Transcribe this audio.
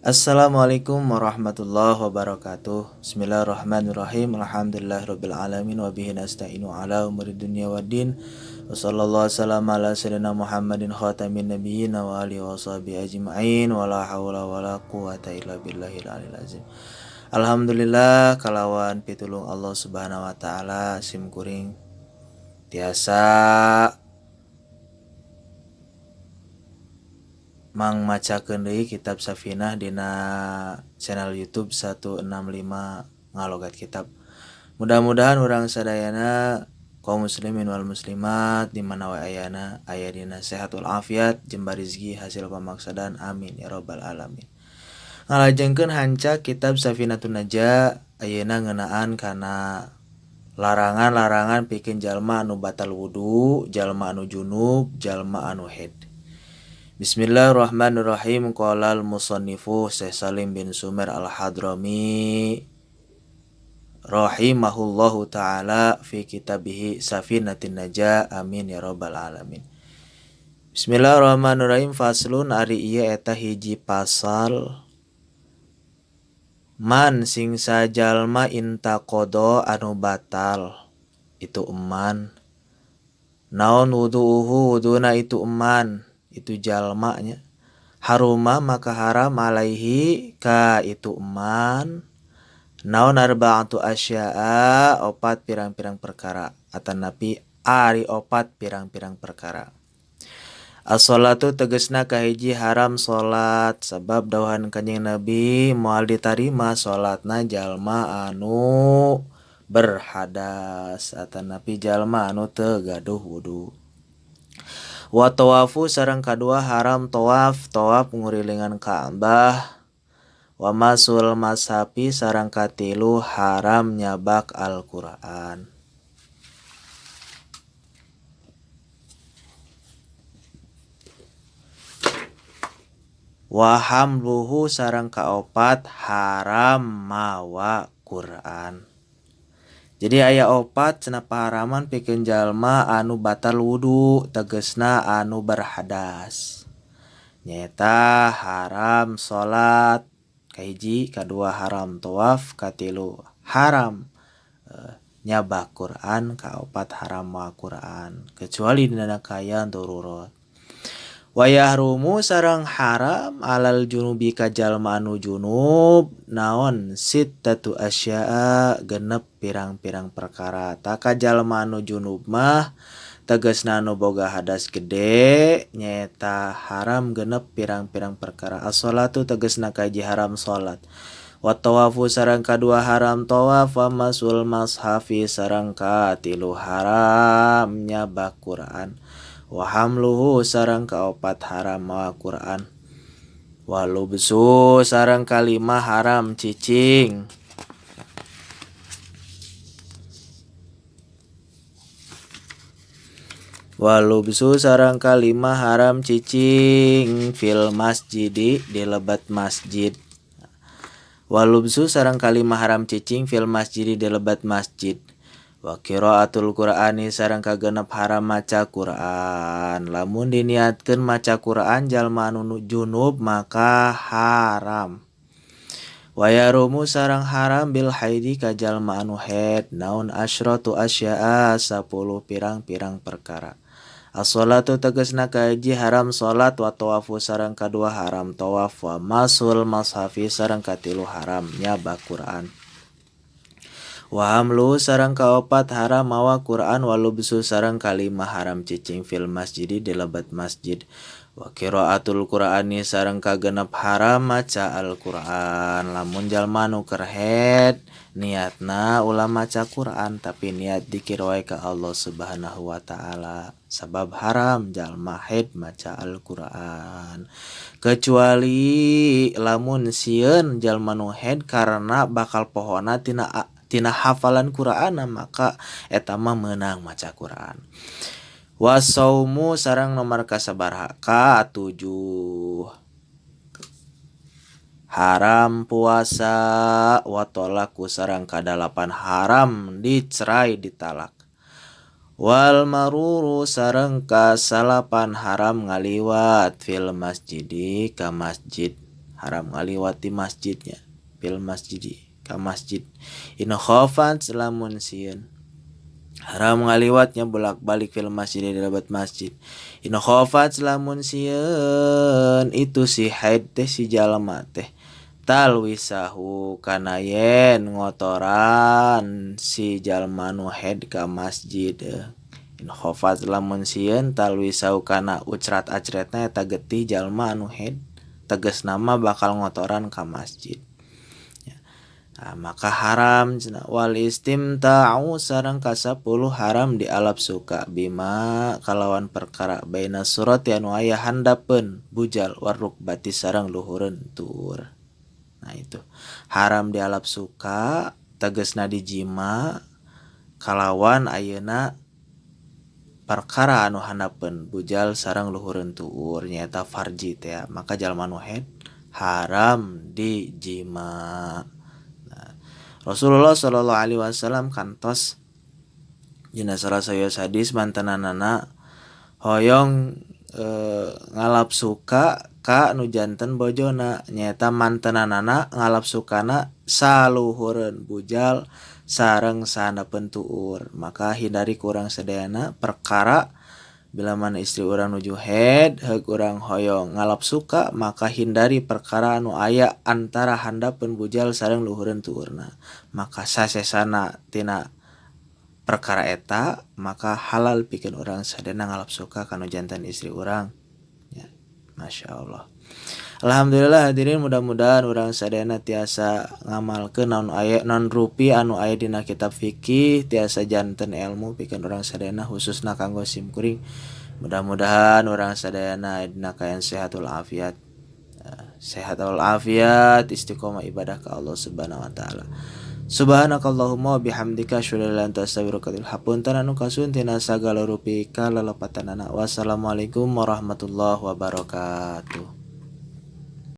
Assalamualaikum warahmatullahi wabarakatuh. Bismillahirrahmanirrahim. Alhamdulillahirabbil alamin wa bihi nasta'inu ala umuri dunya waddin. Wa sallallahu wasallam ala sayyidina Muhammadin khatamin nabiyyin wa alihi washabihi ajmain wa la haula wa la quwata illa billahil aliyil azim. Alhamdulillah kalawan pitulung Allah Subhanahu wa taala sim kuring tiasa Mang macakeun deui kitab Safinah dina channel YouTube 165 ngalogat kitab. Mudah-mudahan urang sadayana kaum muslimin wal muslimat di mana wae ayana aya dina sehat wal afiat jembar rizki hasil pamaksadan amin ya rabbal alamin. Ngalajengkeun hanca kitab Safinatun Najah ayeuna ngeunaan kana larangan-larangan pikeun jalma anu batal wudu, jalma anu junub, jalma anu haid. Bismillahirrahmanirrahim. Qala al-musannifu Syekh Salim bin Sumer Al-Hadrami rahimahullahu taala fi kitabihi Safinatin Najah amin ya rabbal alamin. Bismillahirrahmanirrahim. Faslun ari ieu eta hiji pasal man sing sajalma intaqada anu batal itu eman naon wudu'uhu wuduna itu eman itu jalma nya haruma maka haram alaihi ka itu eman naon arba'atu asya'a opat pirang-pirang perkara atanapi ari opat pirang-pirang perkara. As-sholatu tegesna kahiji haram salat sabab dawuhan Kanjeng Nabi moal ditarima salatna jalma anu berhadas atanapi jalma anu teu gaduh wudu. Wa tawafu sareng kadua haram tawaf, tawaf ngurilingan Ka'bah. Wa masul mashafi sareng katilu haram nyabak Al-Qur'an. Wa hamluhu sareng kaopat haram mawa Quran. Jadi aya opat cenah paharaman pikeun jalma anu batal wudu tegesna anu berhadas. Nyaeta haram salat kahiji, kadua haram tawaf, katilu haram nyabak Quran, kaopat haram mawa Quran kecuali dina kaayaan darurat. Wa yahrumu sareng haram alal junubi ka jalma anu junub naon sittatu asya'a genep pirang-pirang perkara. Tah ka jalma anu junub mah tegesna anu boga hadas gede nyaeta haram genep pirang-pirang perkara. As-sholatu tegesna kahiji haram salat. Wa tawafu sareng kadua haram tawaf, wa masul mashafi sareng katilu haram nyabak Quran. Wa hamluhu sareng kaopat haram mawa Quran. Wa lubsu sareng kalima haram cicing. Wa lubsu sareng kalima haram cicing fil masjidi di lebet masjid. Wa lubsu sareng kalima haram cicing fil masjidi di lebet masjid. Wa qiraatul Qur'ani sareng kagenep haram maca Qur'an. Lamun diniatkeun maca Qur'an jalma anu junub maka haram. Wa yarumu sareng haram bil haidi ka jalma anu haid naon asyratu asya'a 10 pirang-pirang perkara. As-sholatu tegesna kahiji haram salat, wa tawafu sareng kadua haram tawaf, wa masul mashafi sareng katilu haram nyabak Qur'an. Wa hamlu sareng kaopat haram mawa Quran, wa lubsu sareng kalima haram cicing fil masjidi di lebet masjid. Wa qiraatul Qur'ani sareng kagenep haram maca Al-Qur'an. Lamun jalma nu keur haid niatna ulah maca Quran tapi niat dikir wae ka Allah Subhanahu wa taala. Sabab haram jalma haid maca Al-Qur'an. Kecuali lamun sieun jalma nu haid karena bakal pohona tina hafalan Qur'an maka eta mah meunang maca Qur'an. Wasaumu sareng nomor kasabaraha ka-7 haram puasa, wa talaku sareng ka-8 haram dicerai ditalak. Wal maruru sareng ka-9 haram ngaliwat fil masjidi ka masjid. Haram ngaliwat di masjidnya fil masjidi ka masjid in khafat lamun sieun. Haram ngaliwatnya bolak-balik fil masjid di lebat masjid. In khafat lamun sieun itu si haid teh si jalma teh talwisahu kana yen ngotoran si jalma nu haid ka masjid. In khafat lamun sieun talwisahu kana ucrat-acretna eta getih jalma anu haid tegasna mah bakal ngotoran ka masjid. Nah, maka haram cenah wal istimta'u sareng kasapuluh haram dialap suka bima kalawan perkara baina surati anu aya handapeun bujal warukbati sareng luhureun tuur. Nah itu haram dialap suka tegasna dijima kalawan ayeuna perkara anu handapeun bujal sareng luhureun tuur nyaeta farji teh, maka jalma nu haid haram dijima. Rasulullah sallallahu alaihi wasallam kantos dina salah sawios hadis mantenanana hoyong ngalap suka ka nu janten bojona nyaeta mantenanana ngalap sukana saluhureun bujal sareng sahandapeun tuur. Maka hindari kurang sadayana perkara bila mana istri urang nuju haid heug urang hoyong ngalap suka maka hindari perkara anu aya antara handapeun bujal sareng luhureun tuurna. Maka sasesana tina perkara eta maka halal pikeun urang sadayana ngalap suka kanu janten istri urang. Ya, Masya Allah. Alhamdulillah hadirin, mudah-mudahan urang sadayana tiasa ngamalkeun naon aya non rupi anu aya dina kitab fikih tiasa janten ilmu pikeun urang sadayana khususna kanggo sim kuring. Mudah-mudahan urang sadayana dina kaayaan sehatul afiat. Sehatul afiat, istiqomah ibadah ka Allah Subhanahu wa taala. Subhanakallahumma wa bihamdika asyhadu an la ilaha illa anta astaghfiruka wa atubu ilaik. Hapunten anu kasun tina sagala rupi kalelepatanana. Wassalamualaikum warahmatullahi wabarakatuh.